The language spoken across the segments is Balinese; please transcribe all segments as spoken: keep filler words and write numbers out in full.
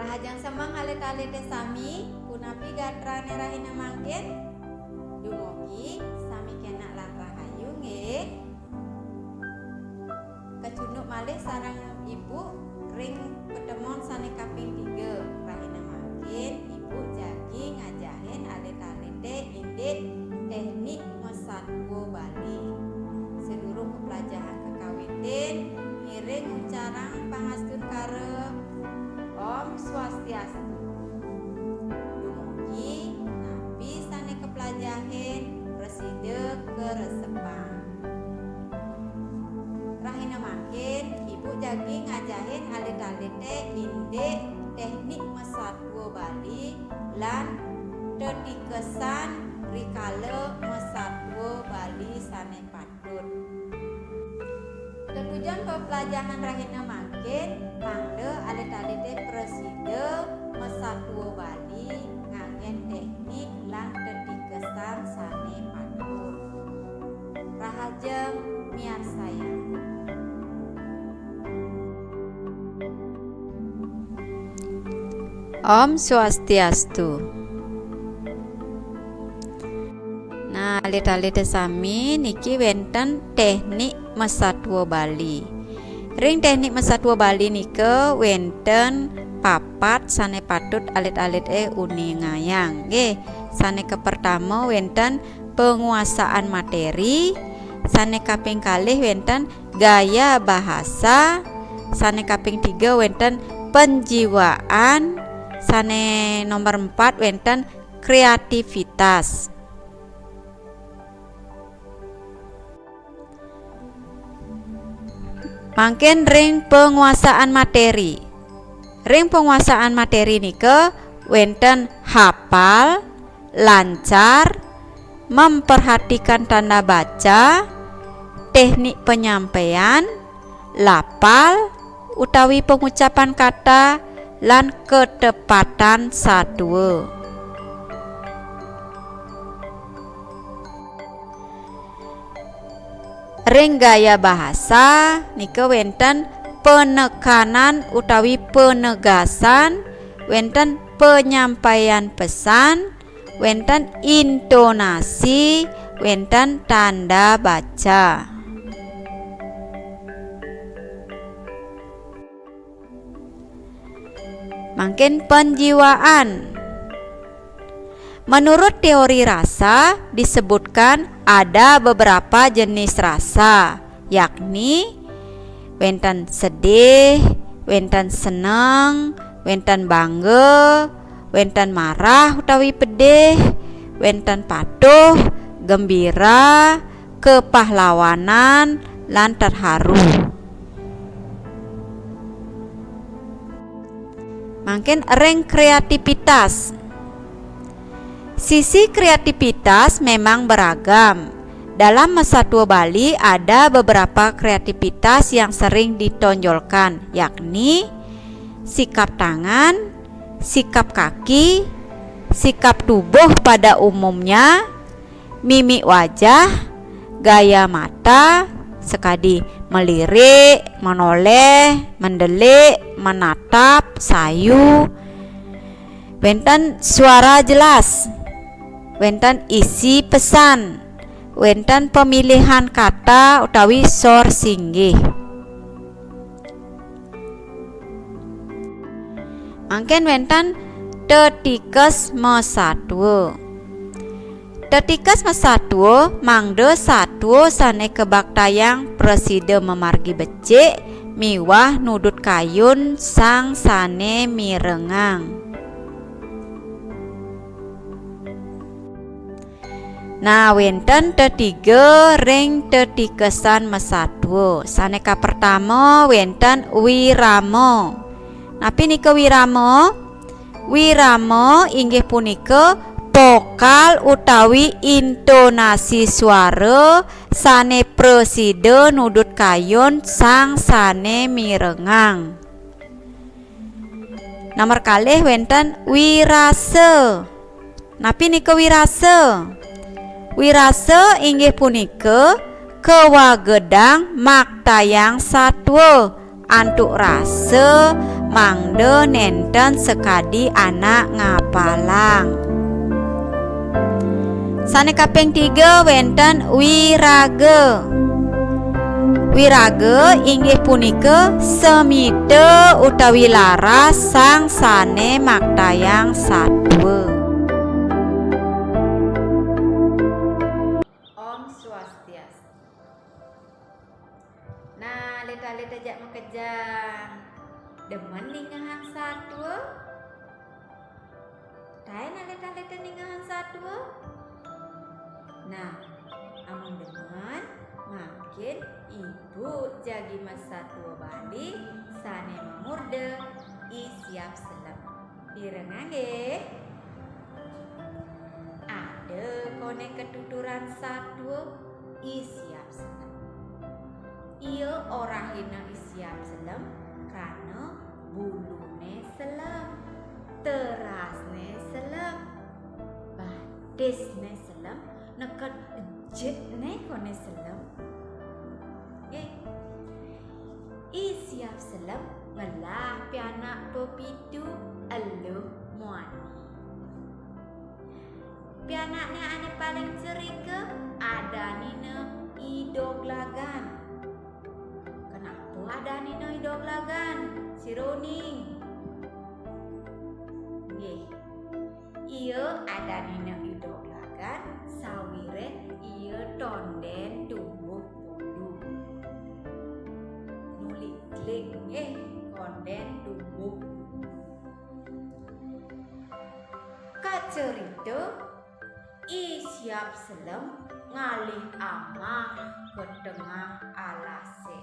Rahajeng semeng alit-alité sami, punapi gatrané rahina mangkin? Dumugi sami kénak lan rahayu, nggih. Kacunduk malih sareng Ibu ring patemon sané kaping tiga. Rahina mangkin Ibu jagi ngajahin alit-alité indik téknik masatua Bali. Sadurung peplajahan kakawitin, ngiring ngucarang pangastungkara Om Swastiastu. Dumugi napi sané kaplajahin prasida karesepang. Rahina mangkin, Ibu jagi ngajahin alit-alité indik téknik masatua Bali lan tetikesan rikala masatua Bali sané patut. Tetujon peplajahan rahina mangkin, mangda alit-alité prasida masatua Bali nganggén téknik lan tetikesan sané patut. Rahajeng miarsayang. Om Swastiastu. Nah, alit-alité sami, niki wénten téknik masatua Bali. Ring téknik masatua Bali nika wénten papat sané patut alit-alité uningayang. Nggih, sané kapertama wénten penguasaan materi, sané kaping kalih wénten gaya bahasa, sané kaping tiga wénten penjiwaan, sané nomor empat wénten kreativitas. Mangkin ring penguasaan materi. Ring penguasaan materi nika wénten hafal, lancar, memperhatikan tanda baca, teknik penyampaian, lafal utawi pengucapan kata, lan ketepatan satua. Ring gaya bahasa nika wénten penekanan utawi penegasan, wénten penyampaian pesan, wénten intonasi, wénten tanda baca. Mangkin penjiwaan. Menurut teori rasa disebutkan ada beberapa jenis rasa, yakni wénten sedih, wénten seneng, wénten bangga, wénten marah utawi pedih, wénten patuh, gembira, kepahlawanan, lan terharu. Mangkin ring kreativitas. Sisi kreativitas memang beragam. Dalam masatua Bali ada beberapa kreativitas yang sering ditonjolkan, yakni sikap tangan, sikap kaki, sikap tubuh pada umumnya, mimik wajah, gaya mata, sakadi melirik, menoleh, mendelik, menatap, sayu. Wénten suara jelas, wénten isi pesan, wénten pemilihan kata utawi sor singgih. Mangkin wénten tetikes masatua. Tetikes masatua mangda satua sané kabaktayang prasida mamargi becik miwah nudut kayun sang sané mirengang. Nah, wénten tetiga ring tetikesan masatua. Sané kapertama wénten wirama. Napi nika wirama? Wirama inggih punika vokal utawi intonasi suara sané prasida nudut kayun sang sané mirengang. Nomor kalih wénten wirasa. Napi nika wirasa? Wirasa inggih punika kawagedang maktayang satua antuk rasa mangda nenten sakadi anak ngapalang. Sane kaping tiga wenten wiraga. Wiraga inggih punika semita utawi laras sang sane maktayang satua. Om Swastiastu. Nah, alit-alit ajak makejang. Demen ningehang satua? Taen alit-alit ningehang satua? Nah, amun demen, mangkin ibu jagi masatua Bali sane mamurda I Siap Selem. Pirengang nggih? Ada kone katuturan satua I Siap Selem. Ia orahina I Siap Selem krana bulune selem, terasne selem, batisne selem, neked jitne kone selem. Nggih. I Siap Selem ngelah pianak pepitu, Eluh Muani. Pianakne ane paling cerike adanina I Doglagan. Kenapa adanina I Doglagan? Sira uning. Nggih. Ia adanina I Doglagan, sawiren ia tonden tumbuh bulu. Nu liklik nggih, tonden tumbuh bulu. Kacerita, I Siap Selem ngalih amah ka tengah alase.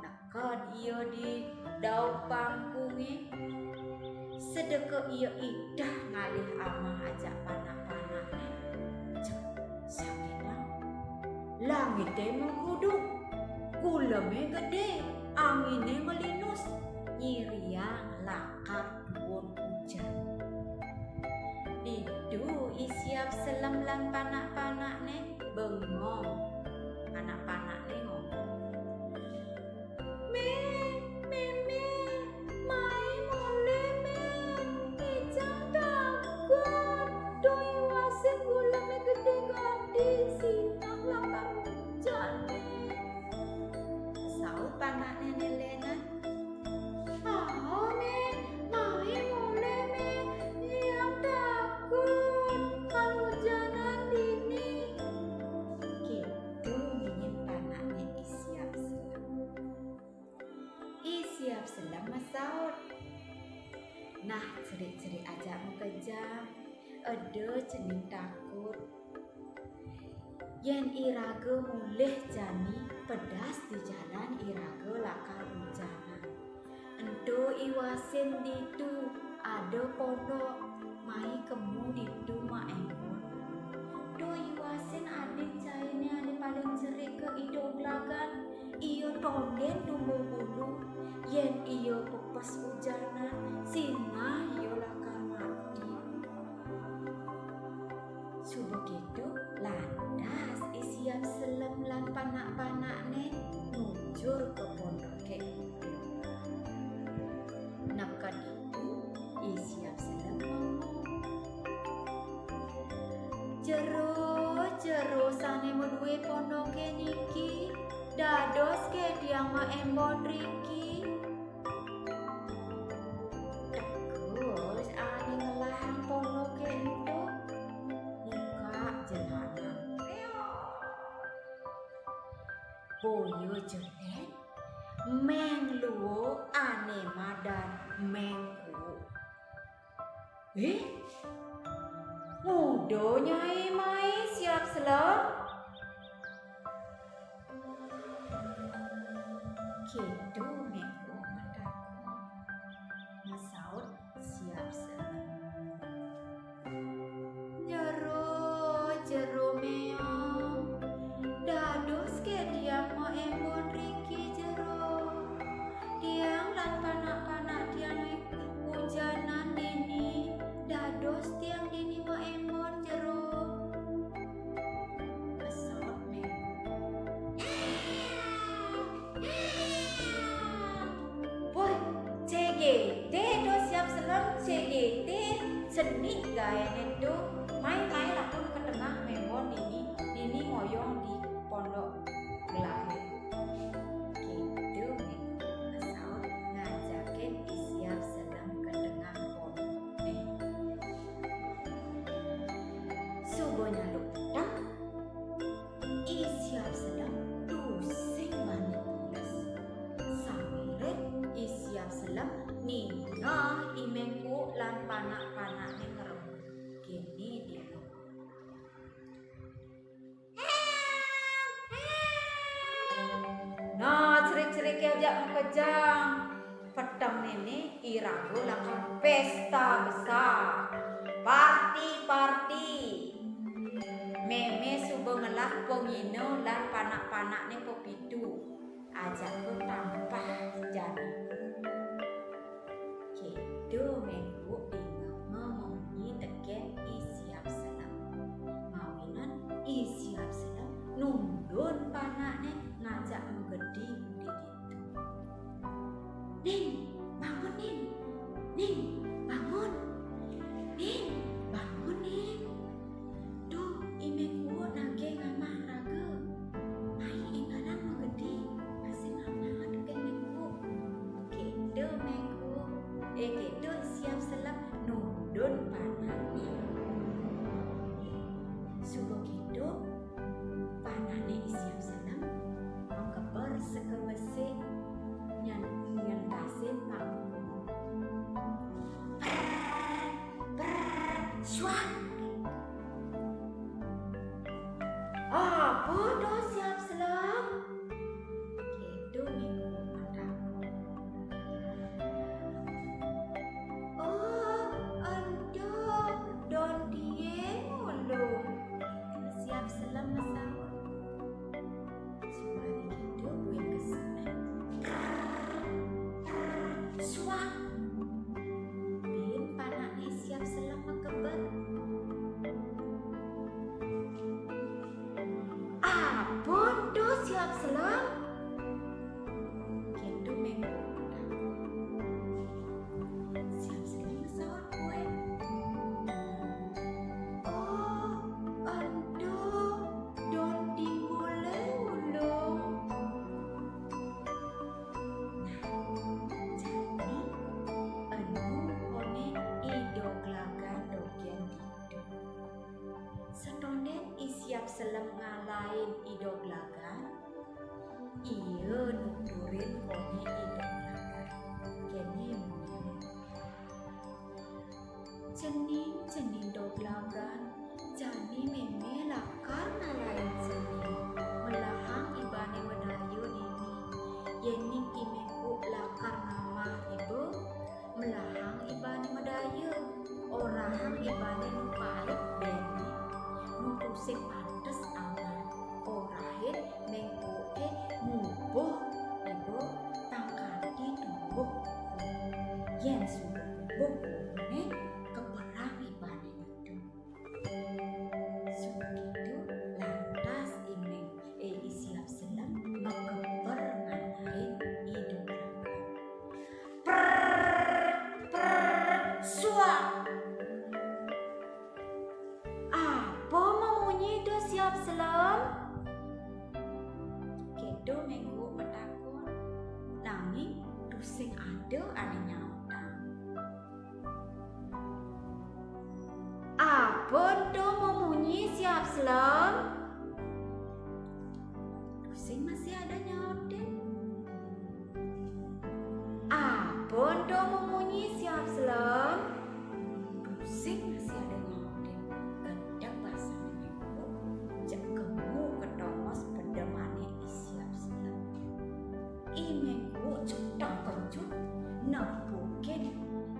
Neked ia di dauh pangkunge, sedeka ia idah ngalih amah ajak panak-panakne. Cek, sakinang. Langite mengkuduk, guleme gede, angine melinus, nyiriang lakar tuun ujan. Ditu I Siap Selem lan panak-panakne bengong. Panak-panakne ngomong, "Me, me, me, mai mule, me, ijang takut, dong iwasin guleme gede gati, sinah lakar ujan, me." Saut panakne nelenan, "Ao, me, mai mule, me, ijang takut, kalujanan dini." Keto munyin panakne I Siap Selem. I Siap Selem masaut, "Nah, cerik-cerik ajak makejang, eda cening takut. Yen iraga mulih jani, pedas di jalan iraga lakar ujanan. Ento iwasin ditu ada pondok, mai kemu ditu, Mak Embon. Ento iwasin adin caine ane paling cerik ka I Doglagan, ia tonden tumbuh bulu, yen ia pepes ujanan, sinah ia lakar mati." Suba keto, lantas I Siap Selem lan panak-panakne nuju ka pondoke. Neked ditu, I Siap Selem ngomong, "Jero, jero sane madue pondoke niki, dados ke tiang maembon riki." Teges ane ngelahang pondoke ento, muka jelanan. Boya jelen, Meng Luo ane madan Meng Kuuk. "Eh, nguda nyai mai, Siap Selem?" Keto Meng Kuuk matakon. Masaut Siap Selem, "Jero, jero meong. Dados ke tiang maembon riki, jero. Tiang lan panak-panak tiang ujanan dini. Dados tiang dini maembon, jero." Té do Siap Selem, C G T, cenik gaéné do, mai-mai lakun ka tengah mémon nini, nini ngoyong di pondok gelahé. Kéto Ménggo masaut ngajakin I Siap Selem ka tengah pondok. Né. Suba nyaluk peteng, I Siap Selem tusing bani pules. Sambilé I Siap Selem ningeh I Ménggo lan panak-panakné ngrembug. Kéné dina. Nah, cerik-ceriké ajak makejang. Peteng néné iraga lakar pésta besar. Parti-parti. Mémé suba ngelah pengina lan panak-panakné pepitu. Ajaka tampah jani. Kéto Ménggo dingeh mamunyi tekén I Siap Selem. Mawinan I Siap Selem nundun panakné ngajak magedi di ditu. "Ning, bangun, Ning! Ning, bangun! Ning, bangun, Ning!" "Duh, I Ménggo nagih ngamah raga. Mai ingalang magedi, masih ngamah tekén Ménggo." Kéto Ménggo, eh, kéto Siap Selem nundun panakné. Suba kéto, panakné I Siap Selem makeber seka besik nyen-, nyentasin pangkung. Prrr, prrr, suak. "Apa to, Siap Selem?" Kéto Ménggo matakon. "Oh, ento, don tiing ulung," Siap Selem masaut. Subané kéto buin kesel. Suak. Buin panakné Siap Selem makeber. "Apa to, Siap Selem?" Kéto Ménggo matakon. Siap Selem masaut buin. "Oh, ento, don timbulé ulung." Nah, jani enu koné I Doglagan dogén ditu. Satondén I Siap Selem ngalahin I Doglagan, ia nuturin koné I Doglagan. Kéné munyiné. "Cening, cening Doglagan, jani mémé lakar ngalahin cening. Melahang ibané madaya dini. Yéning I Ménggo lakar ngamah iba, melahang ibané madaya. Orahang ibané nu pait béné, nu tusing pantes aman. Orahin Ménggoé ngubuh iba pang kanti tuwuh. Yén suba tuwuh, né keberang ibané ditu." Suba kéto lantas I Méng-, eh, I Siap Selem makeber ngalahin I Doglagan. Prrr, prrr, suak. "Apa mamunyi to, Siap Selem?" Kéto Ménggo matakon, nanging tusing ada ané nyautang. "Apa to mamunyi, Siap Selem?" Tusing masih ada nyautin. "Apa to mamunyi, Siap Selem?" Tusing masih ada nyautin. Gedeg basané Ménggo, jeg kemu ka tongos pedemané I Siap Selem. I Ménggo ceteng kencut nepukin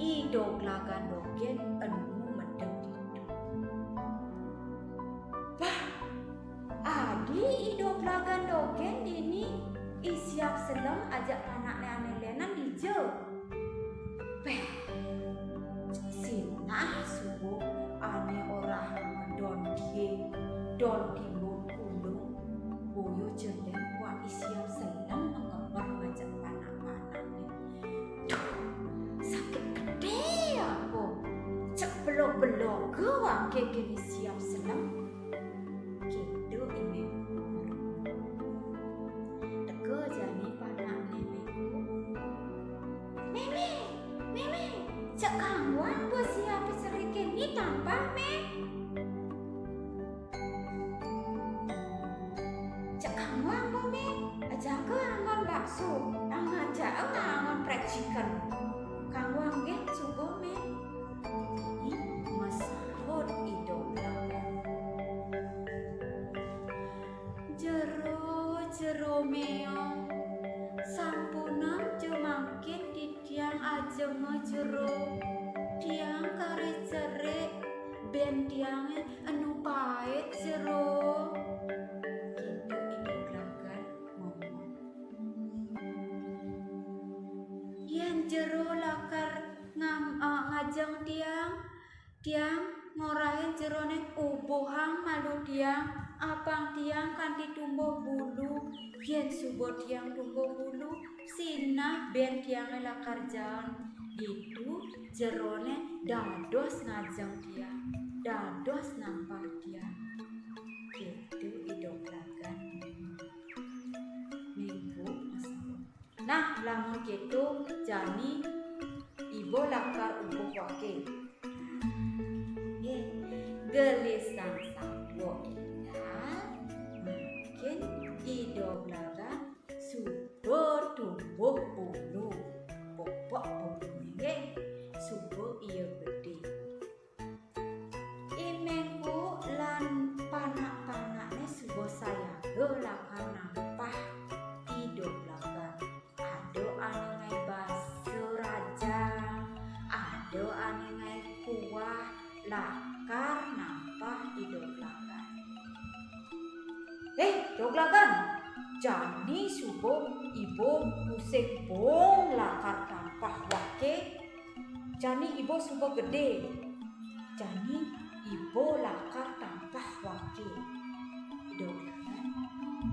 I Doglagan dogén enu medem ditu. "Bah, adi I Doglagan dogén dini, I Siap Selem ajak panakné ané lénan dija?" Béh, sinah suba ané orahanga don tiing, don timbul ulung, boya ja lén buat I Siap Selem makeber ngajak panak-panakné. Duh, Beloga waké kéné siap selem. Kéto I Méng Kuk. Teka jani panakné Méng Kuk. "Mémé, Mémé, cek kanggoang bo siapé seri kéné tampah, Mé." "Cek kanggoang bo, Mé, jaga anggon bakso, anggon jaga anggon fried chicken. Kanggoang gén suba, Mé." Ih, masaut I Doglagan. "Jero, Jero méong, sampunang ja mangkin titiang ajenga Jero. Tiang karé cerik, bén tiangé enu pait, Jero." Kéto I Doglagan ngomong. "Yén Jero lakar ngam-, eh, ngajeng tiang, tiang ngorahin Jeroné ubuhang malu tiang, apang tiang kanti tumbuh bulu. Yén suba tiang tumbuh bulu, sinah bén tiangé lakar jaen. Ditu Jeroné dados ngajeng tiang, dados nampah tiang." Kéto I Doglagan. Méng Kuk masaut. "Nah, lamun kéto, jani iba lakar ubuh waké." Nggih, gelisang satua énggal, mangkin I Doglagan suba tumbuh bulu. Popok buluné nggih, suba ia gedé. I Méng Kuk lan panak-panakné suba sayaga lakar nampah I Doglagan. Ada ané ngaé basa rajang, ada ané ngaé kuah, lakar nampah I Doglagan. "Éh, Doglagan, jani suba iba tusing bong lakar tampah waké. Jani iba suba gedé. Jani iba lakar tampah waké." Doglagan ngomong.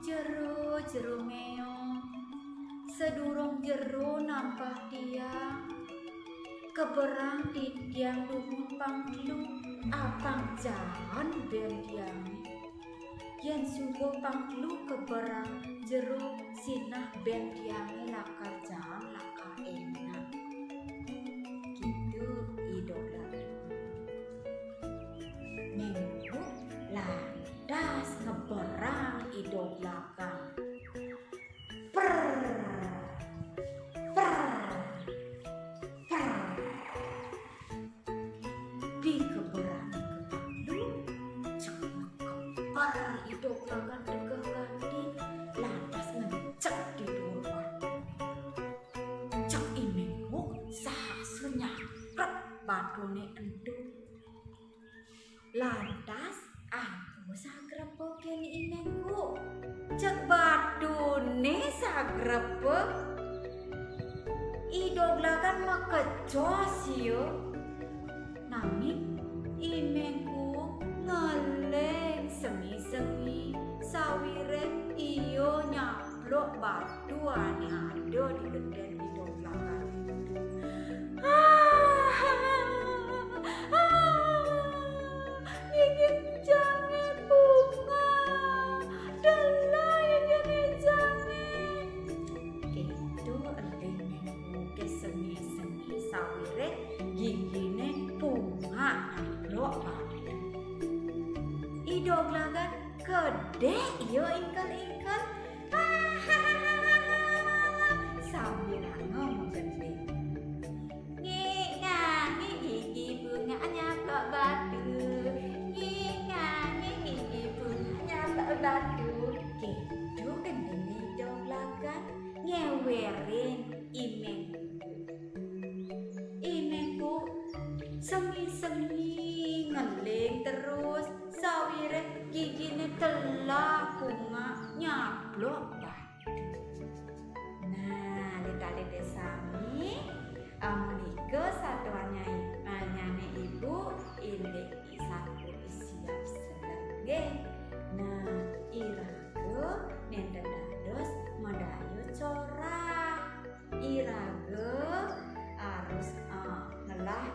"Jero, Jero méong, sadurung Jero nampah tiang, keberang titiang dumun pang telu, apang jaen bén tiangé. Yén suba pang telu keberang Jero, sinah bén tiangé lakar jaen, lakar énak." Kéto I Doglagan. Méng Kuk lantas ngeberang I Doglagan. Per, per, per. Dikeberang kaping telu, cek ngekeber I Doglagan tegeh gati, lantas ngencek di duur batu. Cek I Méng Kuk sahasa nyakrep batuné ento. Lantas, apa sagrepa kén I Méng Kuk? Cek batuné sagrepa. I Doglagan makejos ia. Nanging I Méng Kuk ngeling sengi-sengi, sawiréh ia nyaplok batu ané ada di gedén I Doglagan. Ah, ah, ah, gigi jangé bungak, telah giginé jangé. Kéto eling Méng Kuké sengi-sengi, sawiréh giginé bungak nyaplok batu. I Doglagan kedék ia ingkel-ingkel. Sambilanga magending. Ngik ngangik gigi bungak nyaplok batu. Ngik ngangik gigi bungak nyaplok batu. Kéto gendingné I Doglagan ngéwérin I Méng Kuk. I Méng Kuk sengi-sengi ngeling terus, sawiréh giginé telah bungak nyaplok batu. Nah, alit-alité sami, amunika satuan nyai, ah, nyané ibu indik I Saku I Siap Selem nggih. Nah, iraga nénten dados madaya corah. Iraga harus, eh, ngelah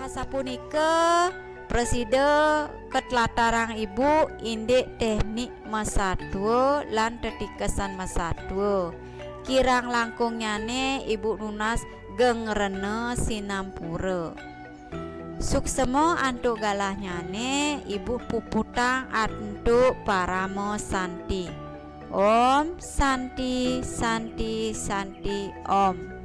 Sapunika prasida katlatarang Ibu indik teknik masatua lan tetikesan masatua. Kirang langkungnyane Ibu nunas geng rena sinampura. Suksema antuk galahnyane Ibu puputang antuk parama santi. Om Santi, Santi, Santi, Om.